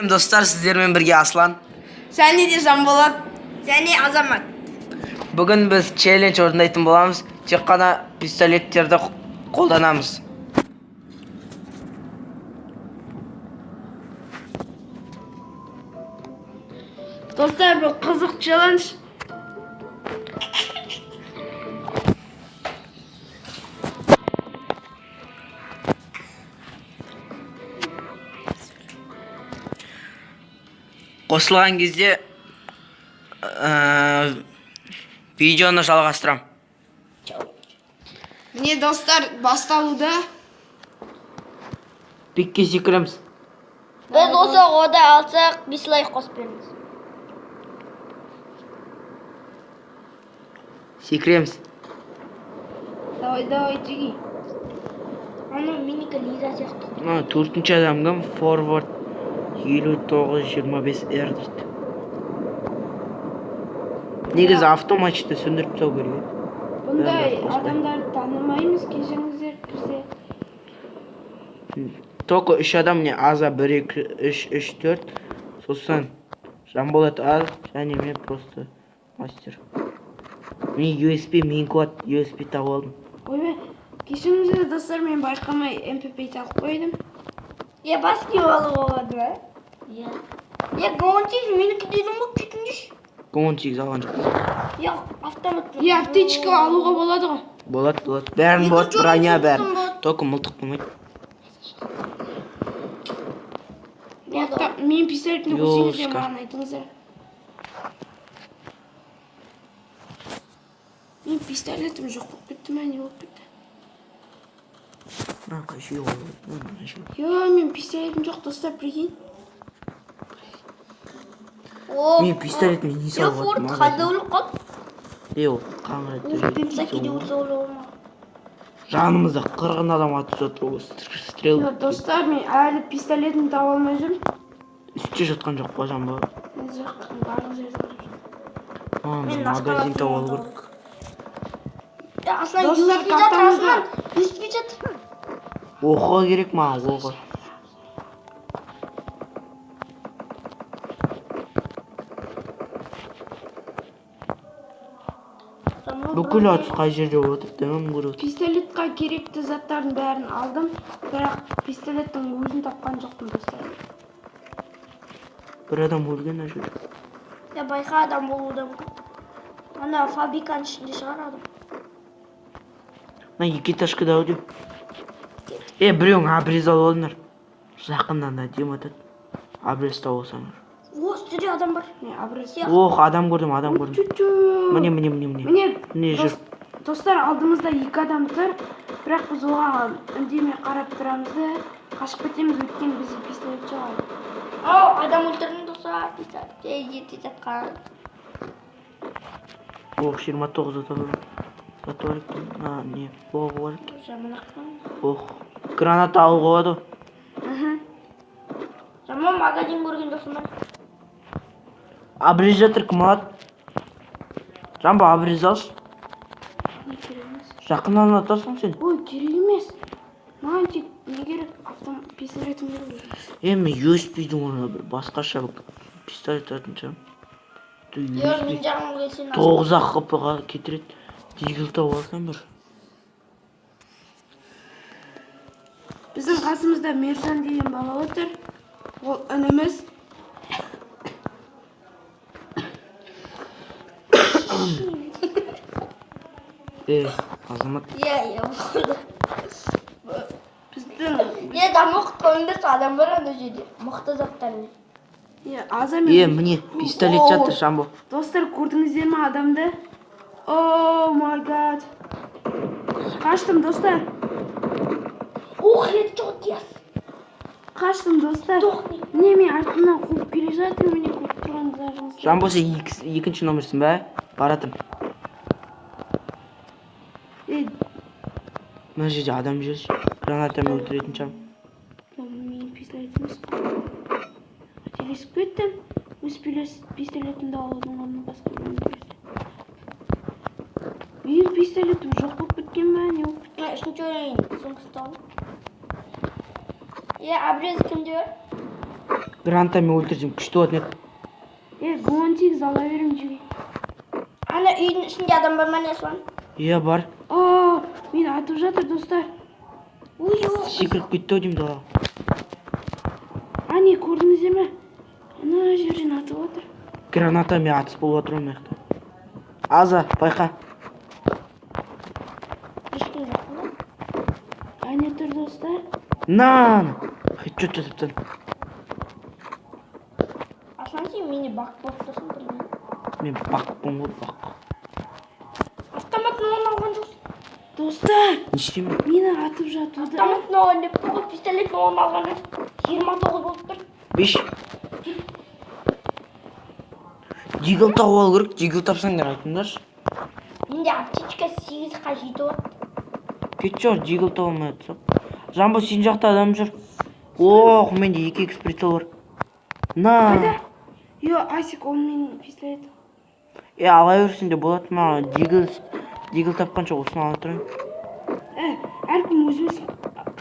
Достар, сіздермен бірге Аслан. Және де Жанболат. Және Азамат. Бүгін біз челлендж орындайтын боламыз. Тек қана пистолеттерді қолданамыз. Достар, бұл қызық челлендж. Қосылған кезде видеоны жалғастырам. Міне, достар, басталуда. Бекке секіреміз. Біз осы ода алсақ, 5 лайк қосып береміз. Секіреміз. Давай, давай, жиги. Ана менікі Лиза сияқты. Мына төртінші адам кім? Форвард 5925 R дейді. Негізі автоматчикті сөндіріп тастау керек еді. Бұндай Бәрін қоспай. Адамдарды танымаймыз, кешіріңіздер кірсе. Только үш адам, не Аза 1 2 3 3 4, сосын Жанболат А және мен просто мастер. Мен USB, мен код USB тауып алдым. Ойбай, кешіріңіздер, достар, мен байқамай МПП алып қойдым. Е, бас киіп алуға болады ма? Иә. Е, 18 менікі дедің ғой, кетіңдерші. 18 алған жоқпын. Е, автомат. Е, аптечка алуға болады ғой. Болады, болады. Бәрін Екі болады, жолын броня соқсам бәрін. болады. Только мылтық болмайды. Мен пистолетімді көрсеңіздер, Ёлочка. маған айтыңыздар. Мен пистолетім жоқ болып кетті ме, не болып кетті? Мына қай жерге қойып қойдым? Мына жерге. Йо, мен пистолетім жоқ, достар, прикинь. О, Мен пистолетімді не Е, салып Форд алдым? қайда өліп қалды? Е, ол қаңырап О, Псакиде өлсе өле ма? Жанымызда қырғын адам атып жатыр ғой. Стрел. Йо, достар, мен әлі пистолетімді таба алмай жүрмін. Үстте жатқан жоқ па, Жанболат? Жоқ, барлық жерде қарап жүрмін. А, Мен магазин тауып алу керек. Е, Аслан, Достар, USB жатыр, картамызда- Аслан. USB жатыр. Оқы керек маған, оқы. Бүкіл атыс қай жерде болып жатыр, дым көріп отыр. Пистолетқа керекті заттардың бәрін алдым, бірақ пистолеттің өзін тапқан жоқпын, достар. Бір адам өлген ана жерде. Е, байқа, адам болуы да мүмкін. Ана фабриканың ішінде шығар адам. Мына екі этажкада ау деймін. Е, біреуің обрез алып алыңдар. Жақыннан да дем атады. Обрез тауып алсаңдар. О, үстіде адам бар. Міне, обрез. Иә. Ох, адам көрдім, адам көрдім. Чу-чу. Міне, міне, міне, міне. Міне, Міне жүр. Достар, алдымызда екі адам тұр, бірақ біз оған үндемей қарап тұрамыз да қашып кетеміз, өйткені бізде пистолет жоқ әлі. Ау, адам өлтірдім, достар. Пистолет жерде жатқан. Ох, 29 зат бар. Зат бар екен. А, не, оғы бар екен. Жаман ақпан. Ох, граната алуға болады. Мхм. Жаман магазин көрген жоқсың ба? Обрез жатыр, кім алады? Жамбо, обрез алшы. Не керек емес. Жақыннан атасың сен. Ой, керек емес. Маған тек не керек? Автом пистолетім керек уже. Е, мен USB-дің орнына бір басқаша бір пистолет алатын шығармын. Ту, Е, USB мен жағым келсең. 9 ақ хп-ға кетіреді. Дигл тауып алсам бір. Біздің қасымызда Мержан деген бала отыр. Ол ініміз. Е, Азамат. Иә, иә, болды. Біздің Е, дамық қойыңдаршы, адам бар ана жерде. Мықты заттармен. е, Аза мен Е, міне, пистолет жатыр, Жамбо. Достар, көрдіңіздер ме адамды? О май гад. Қаштым, достар. Ух, хедшот, yes. Қаштым, достар. Міне, мен артымнан қуып келе жатыр, міне, көріп тұрғандарыңыз. Жамбо, сен екінші номерсің бе? Баратым. Е, Мына жерде адам жүр. Гранатамен өлтіретін шығармын. менің пистолетім емес қой. Қателесіп кеттім. Өз пистолетімді алудың орнына басқа біреуін берді. Менің пистолетім жоқ болып кеткен бе, не болып кеткен? Е, үшінші ойын, соңғысы тауып. Е, обрез кімде бар? Гранатамен өлтірсем күшті болатын еді. Г18 ала беремін жеге. Ана үйдің ішінде адам бар ма, не, Аслан? Иә, бар. О, мені атып жатыр, достар. Ой, ой. Секіріп кетті ау деймін далаға. Әне, көрдіңіздер ме? Ана жерден атып жатыр. Гранатамен атыс болып жатыр ғой мына жақта. Аза, байқа. Ешкім жоқ па? Әне тұр, достар. На! Хедшот жасап тастадым. Аслан, сен менде бақ болып тұрсың бірдеңе. Мен бақпын ғой, бақ. Автоматын оған алған жоқсың. Достар, Не істеймін? мені атып жатуда. Автоматын оған деп тұр ғой, пистолетін оған алған жоқсың. 29 болып тұр. Беш. Дигл тауып алу керек. Дигл тапсаңдар айтыңдаршы. Менде аптечка 8-қа жетіп отыр. Кетші ор, дигл таба алмай жатсақ. Жамбо, сен жақта адам жүр. Ох, менде 2 х прицел бар. На. Қайда? Йо, Асик, ол менің пистолет. Е, ала берсін де болады маған. Дигл тапқанша осыны ала тұрайын. Әркім өзіміз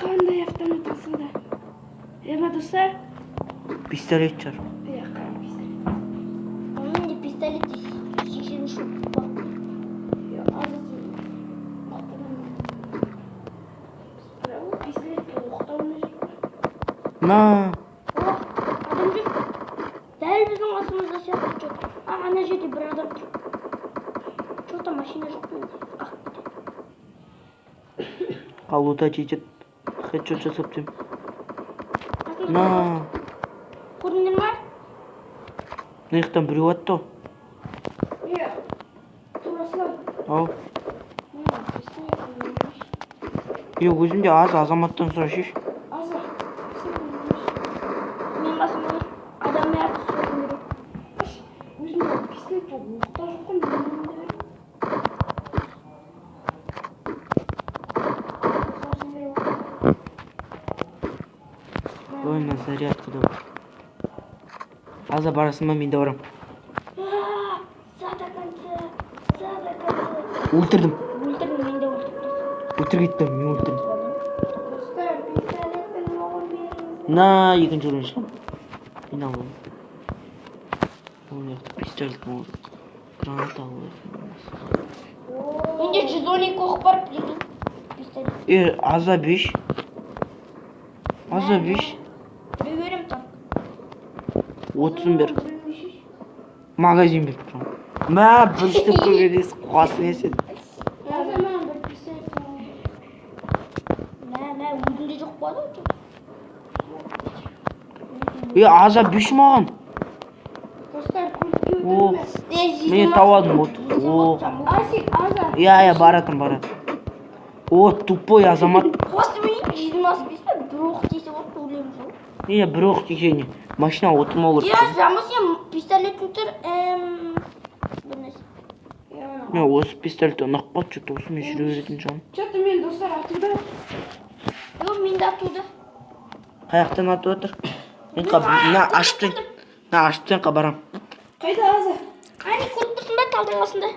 қандай автомат алса да. Ема, достар? Пистолет шығар. Иә, қара пистолет. Менде пистолет 83 бар. Йо, аза, сен оқталма. Бірақ ол пистолетке оқталмай жүр ғой. На. О, адам жүр. Дәл біздің қасымызда сияқты что-то. А, ана жерде бір адам тұр. Что-то машина жоқ менде. Ақ кетеді. Лутать етеді. Хедшот жасап тастаймын. Қасымызда На. көрдіңдер ма? Мына жақтан біреу атты ғой. Иә, тураслан. Ау. Мына пистолет бермеші. Е, өзімде аз, Азаматтан сұрайшы. Аза, пистолет бермеші. Мен басыма адам атты сосын беремін. Өзімде пистолет жоқ, оқ та жоқ қой, мен де бер. Сосын беремін. Ой, мына зарядка да бар. Аза, барасың ба? Мен де барамын. А, за до конца, за до конца. Өлтірдім. Өлтірдім, мен де өлтірдім. Өлтіріп кеттім, мен өлтірдім. Достар, пистолеттің оғын беріңіз. На, екінші уровень шығамын. Мен аламын. Ол жақта пистолет алу керек. Граната алу керек. Менде 112 оқ бар, прикинь. Пистолет. Е, аза, беш. Аза, беш. Біреу беремін так. 30-ын бер. Магазин беріп тұрамын. Мә, бір штук көргенде қуасың е сен. Аза, маған бір пистолет оғын бер. Мә, мә, өзімде жоқ болады ғой. Е, аза, беш маған. Достар, көлікке О. өтемін. Міне, тауып алдым, 30. О. Асик, Аза. Иә, иә, баратым, баратым. О, тупой Азамат. Қосып 25 па, бір оқ тисе болды, өлеміз ғой. Не, бір оқ тисе не? Машина отырмау керек. Иә, Жамбыл, сен пистолетін тұр, бір нәрсе. Мен осы пистолет ұнап қалды, что-то осымен жүре беретін шығармын. Что-то мен, достар, атуда. Жоқ, мен де атуды. Қай жақтан атып отыр? Мен мына ашып тастайын. Мына ашып тастайын, барамын. Қайда, Аза? Әне, көріп тұрсың ба, талдың қасында.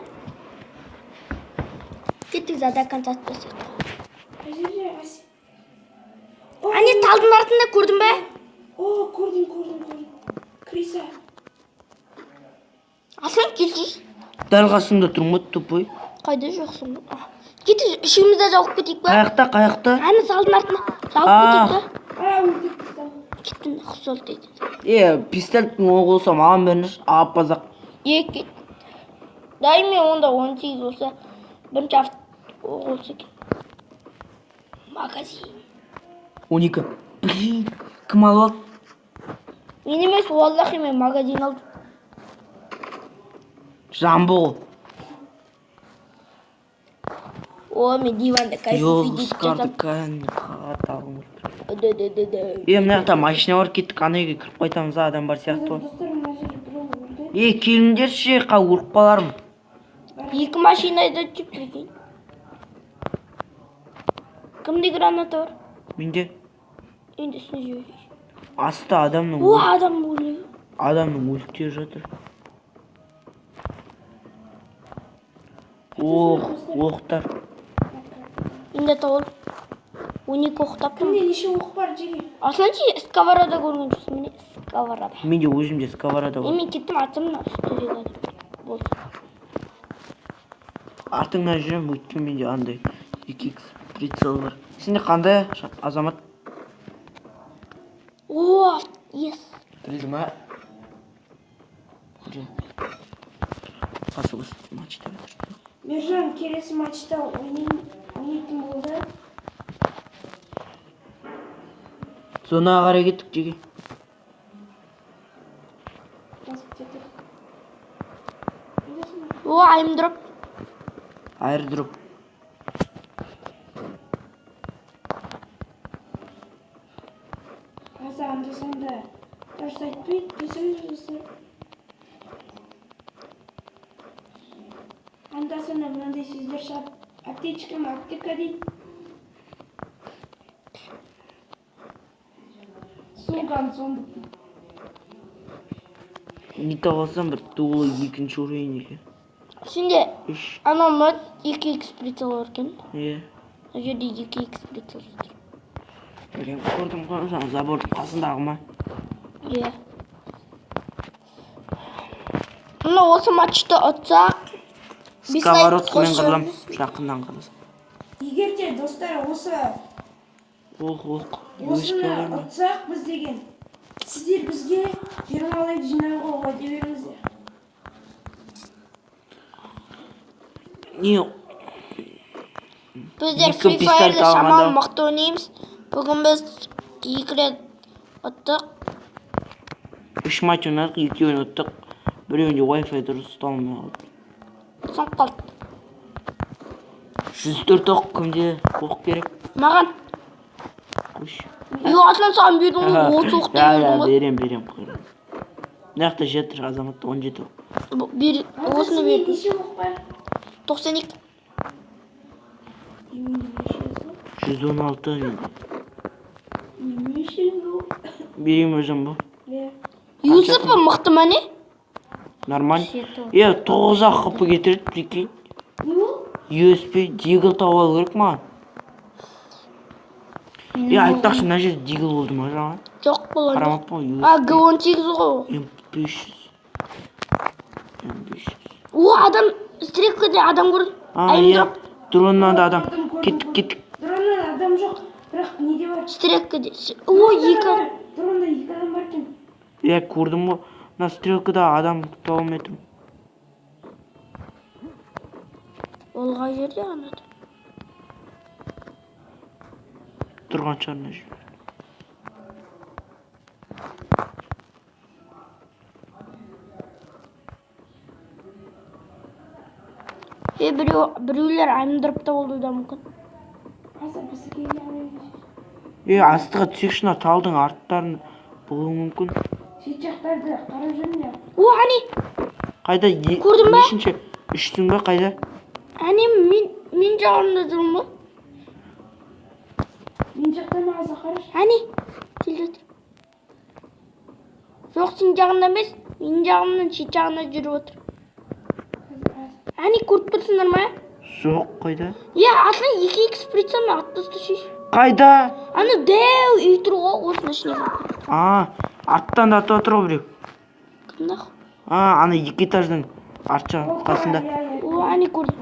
Кеттік, за до конца атпасақ. Қай жерде, Асик? Әне, талдың артында, көрдің бе? О, көрдім, көрдім, көрдім. Криса. Аслан, келші. Дәл қасында тұрмын ғой, тупой. Қайда жоқсың? А, кеттік, үшеуміз де жауып кетейік па? Қай жақта, қай жақта? Әне, талдың артына жауып А. кетейік па? А, өлтіріп тастадым. Кеттім, құсал дейді. Е, пистолеттің оғы болса маған беріңізші, апазақ. Екі. Дай, мен онда 18 болса, бірінші оқ болса екен. Магазин. 12. Блин, кім алып алды? Мен емес, уаллахи, мен магазин алдым. Жамбо ғой. О, мен диванда Йо, кайф етіп скарды жатамын. кәдімгі қатты алғым келіп тұр. Ды-ды-ды-ды. Е, мына жақта машина бар, кеттік, ана үйге кіріп қайтамыз, адам бар сияқты ғой. Достар, мына жерде біреу өлді. Е, келіңдерші, өліп қалармын. Екі машина айдап жүр, прикинь. Кімде граната бар? Менде. Енді үстіне жіберейік. Аста адамның О, адам өлді. Адамның өліктері жатыр. Оқ, оқтар. Енді тауып. 12 оқ таптым. Кімде неше оқ бар, жеге? Аслан, ше, сковорода көрген жоқсың. Міне. Сковорода. Менде өзімде сковорода бар. Мен кеттім, атсам мына үстідегі адам. Болды. Артыңнан жүремін, өйткені менде андай 2х прицел бар. Сенде қандай, Азамат? О, ес. Білді ма? Қасы осы матч деп жатыр. Мержан келесі матчта ойнайтын болды. Зонаға қарай кеттік, жеге. Басып кетіп. Қайдасың? О, airdrop. Airdrop. Аза анда санда дұрыс айтпайды, десеңдер достар. Анда санда мынандай сөздер шығады. Аптечка ма, аптека дейді. Сумканы зомби. Не таба алсам бір тулы екінші уровень екен. Сенде Үш. анау ма 2х прицел бар екен. Иә. Мына жерде 2х прицел тұр. Білем, көрдім ғой, жаңа забордың қасындағы ма? Иә. Мына осы матчты ұтсақ, бес лайк Сковородкамен қосып қырылам. жіберіңіз. Жақыннан қырылсам. Егер де достар осы Оқ, оқ. осыны ұтсақ біз деген сіздер бізге 20 лайк жинауға уәде беріңіздер. Не, Біздер Екі Free пистолет Fire'ды шамалы алғанда- мықты ойнаймыз. Бүгін біз 2 рет ұттық. 3 матч ойнадық, екеуін ұттық. Біреуінде Wi-Fi дұрыс ұсталмай қалды. Соңып қалды. 104 оқ кімде оқ керек? Маған. Қойшы. Үй атлан саған бердің ғой, осы оқты Я, я, бердің ғой. берем, берем. Мына жақта жетір, Азаматта 17 оқ. Бер, Аза, осыны сенде бердім. неше оқ бар? 92. Менде неше оқ? 116 менде. Неше оқ? Берейін бе, Жамбо? Иә. Юсуп мықты ма не? Нормально. Е, 9 ақ хп кетірді, прикинь. Не ол? USB дигл тауып алу керек маған. Е, айтпақшы, мына жерде дигл болды ма жаңа? Жоқ болған жоқ. Қарамаппын ғой. А, Г18 ғой ол. М500. М500. О, адам, стрелкаде адам көрдім. А, иә. Airdrop. Дроннан да адам. Көрдім, көрдім, Кеттік, көрдім. кеттік. Дроннан адам жоқ, бірақ неде бар? Стрелкаде. О, екі адам. Дронда екі адам бар екен. Иә, көрдім ғой. Мына стрелкада адам таба алмай тұрмын. Ол қай жерде ана адам? Тұрған шығар мына жерде. Е, біреулер airdropта болуы да мүмкін. Аза бізге келмейді. Е, астыға түсейікші, мына талдың арттарын болуы мүмкін. Шет жақтарды қарап жүрмін. О, әне, Қайда? Көрдің бе? Нешінші? Үштің бе қайда? әне мен жағымда тұрмын ғой. Мен жақтан Аза қарашы. Әне, келе жатыр. Жоқ, сен жағында емес, менің жағымнан шет жағында жүріп отыр. Әне, көріп тұрсыңдар ма? Жоқ, қайда? Е, атлан 2х прицелмен атып тасташы. Қайда? Ана дәу үй тұр ғой, осының ішіне кіріп. А, арттан да атып отыр ғой біреу. Кім нах? А, ана екі этаждың арт жағы қасында. Иә, иә. О, әне көрдім.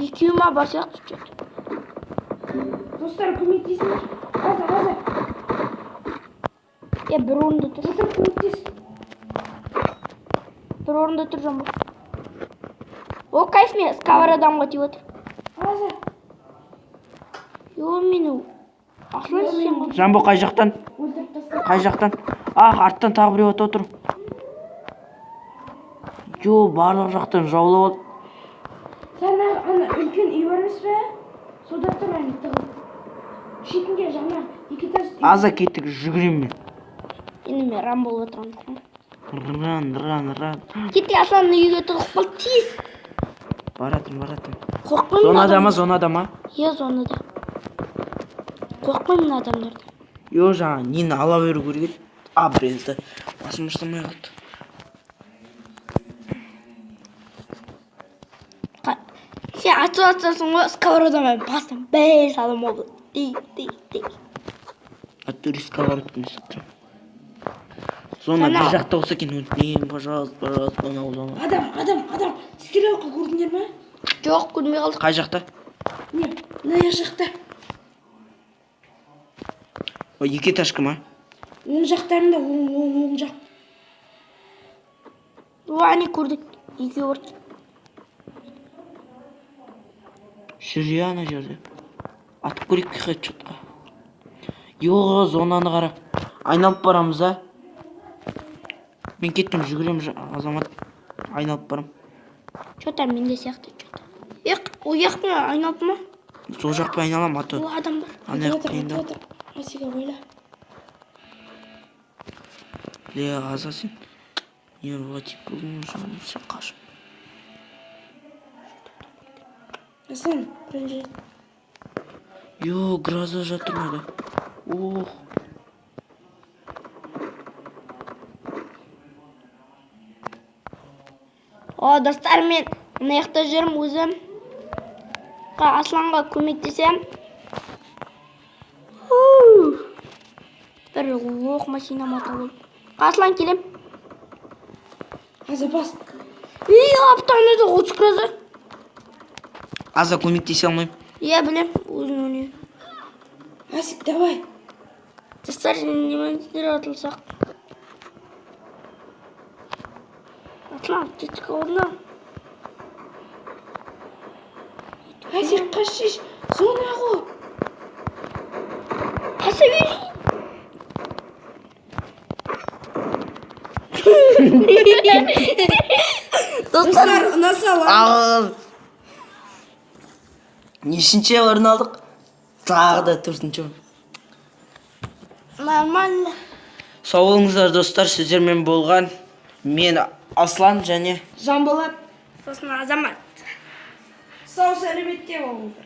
Екеуі ма бар сияқты что-то. Достар көмектесіңдер. Аза, Аза. Е, бір орында тұр. Достар көмектес. Бір орында тұр, Жамбыл. О, кайф, мен сковородамға тиіп отыр. Аза. Йо, мені Аслан сен ғой. Жамбо қай жақтан? Өлтіріп таста. Қай жақтан? Ах, арттан тағы біреу атып отыр. Жо, барлық жақтан жаулап алды. Жаңа ана үлкен үй бар емес пе? Сонда тұр әне тығылып. Шетінде жаңа екі этаж үй. Аза кеттік, жүгіремін мен. Енді мен рам болып отырған жоқпын. Ран, ран, ран. Кеттік, Аслан үйге тығылып қалды тез. Баратырмын, баратырмын. Қорықпаймын. Зонада ма, зонада ма? Иә, зонада. Қорықпаймын адамдардан. Йо, жаңа нені ала беру керек еді. А, брезді. Басым ұстамай қалды. Сен атып атсаң ғой, сковородаман басынан бес адам болды. Ти, ти, ти. Аттури сковородканы ұстап. Зона Зона. бір жақта болса екен, өтінемін, пожалуйста, пожалуйста, анау зона. Адам, адам, адам. Стрелка көрдіңдер ма? Жоқ, көрмей қалдық. Қай жақта? Не, мына жақта. Ой, екі этажка ма? Оң жақтарында, оң, оң, оң жақ. О, әне көрдік. Екеуі бар. Жүр иә ана жерде. Атып көрейік хедшотқа. Йо, зонаны қара. Айналып барамыз а? Мен кеттім, жүгірем, Азамат. Айналып барам. Че-то менде сияқты че-то. Ек, ол жақпен айналып ма? Сол жақпен айналам, а то О, адам бар. ана жақ Атып жатыр, қиындау. атып жатыр. Асик, абайла. Ле, Аза, сен нервыға тиіп болдың, жаным, сен қашып. Аслан, бронежилет. Йо, гроза жатыр мынада. Ох. О, достар, мен мына жақта жүрмін өзім. Асланға көмектесем. Бір оқ машина мотор. Аслан келем. Аза, бас. Ей, аптаны да 30 гроза. Аза, көмектесе алмаймын. Иә, білем, өзің ойнай. Асик, давай. Достар, немеңіздер атылсақ. Аслан, аптечка орна. Асик, қашиш. Зона ғой. Қаша бер. Достар, Достар, ұнаса лайк. Ал. Нешінші орын алдық? Тағы да төртінші орын. Нормально. Сау болыңыздар, достар, сіздермен болған мен, Аслан және Жанболат. Сосын Азамат. Сау сәлеметте болыңыздар.